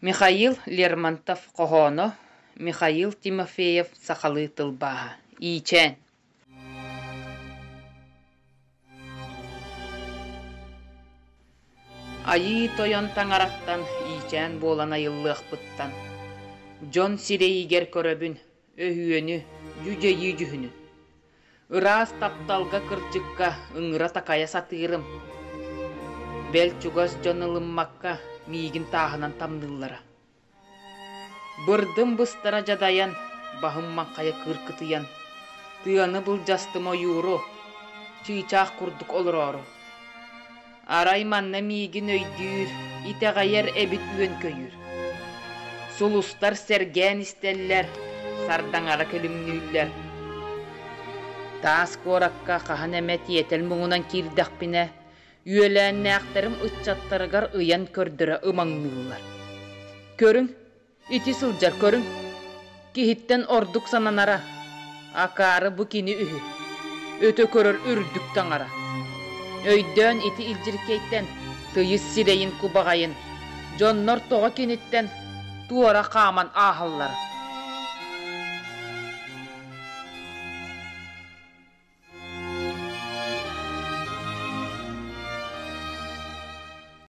Михаил Лермонтов хоһооно, Михаил Тимофеев сахалыы тылбааһа. Иичээн. Айыы Тойон таҥараттан иичээн буолан айыллыахпыттан, дьон сирэйигэр көрөбүн өһүөнү, дьүдьэйии дьүһүнүн. Ыраас тапталга кырдьыкка ыҥыра-такайа сатыырым. Бэл чугас дьон ылыммакка миигин тааһынан тамныыллара. Бырдым быстара дьадайан, баһым маҥхайа кыыркытыйан, тыаны былдьастым ойууру, чыычаах курдук олороору. Арай манна миигин өйдүүр, итэҕэйэр эбит үөн-көйүүр. Сулустар сэргээн истэллэр, сардаҥара күлүмнүүллэр. Таас куоракка хаһан эмэ тиэтэл муҥунан киирдэхпинэ, үөлээннээхтэрим ыччаттарыгар ыйан көрдөрө ымаҥныыллар. Көрүҥ, Ити сылдьар көрүҥ, киһиттэн ордук сананара, акаары бу кини үһү, өтө көрөр үрдүк таҥара. Өйдөөн ити илдьиркэйтэн, тыйыс сирэйин кубаҕайын, дьоннор тоҕо киниттэн туора хааман ааһаллара.